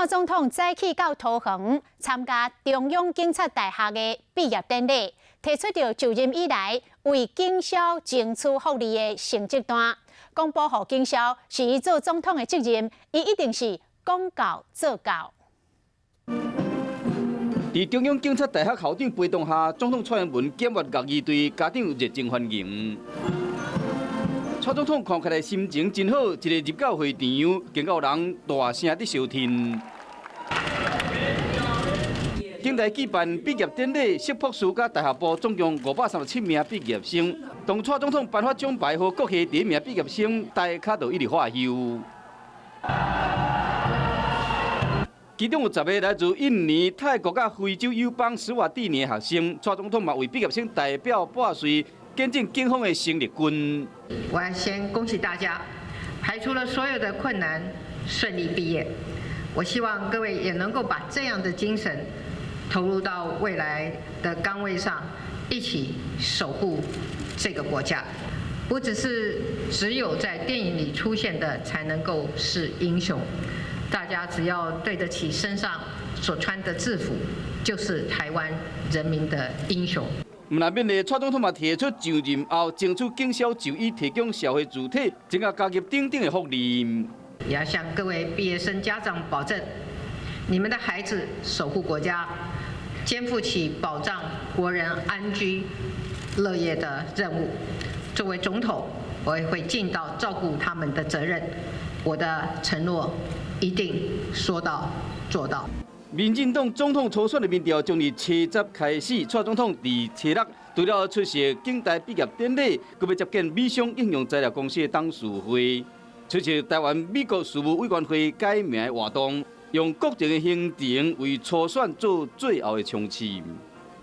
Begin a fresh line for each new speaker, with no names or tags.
蔡總統早起到桃園參加中央警察大學的畢業典禮，提出著就任以來為警消爭取福利的成績單，講保護警消是伊做總統的責任，伊一定是講到做到。
佇中央警察大學校長陪同下，總統蔡英文檢閱樂儀隊家長熱情歡迎。蔡總統看起來心情真好，一个入到會場，更有人大聲佇相挺。警大舉辦畢業典禮，碩博士佮大學部總共537名畢業生。當蔡總統頒發獎牌予各系第一名畢業生，大家就一直喝唷。其中有10個來自印尼、泰國佮非洲友邦史瓦蒂尼的學生，蔡總統嘛為畢業生代表撥穗，見證警方的生力軍。
我要先恭喜大家，排除了所有的困難，順利畢業。我希望各位也能夠把這樣的精神投入到未來的崗位上，一起守護這個國家。不只是只有在電影裡出現的才能夠是英雄。大家只要對得起身上所穿的制服，就是台灣人民的英雄。
毋但勉勵蔡總統嘛提出就任後爭取警消就醫提供社會主體增加加入等等的福利。
也要向各位畢業生家長保證，你們的孩子守護國家，肩負起保障國人安居樂業的任務。作為總統，我也會盡到照顧他們的責任。我的承諾一定說到做到。
民進黨總統初選的民調將佇初十開始，蔡總統佇初六除了出席警大畢業典禮，閣欲接見美商應用材料公司的董事會，出席台灣美國事務委員會改名的活動，用國政的行程為初選做最後的衝刺。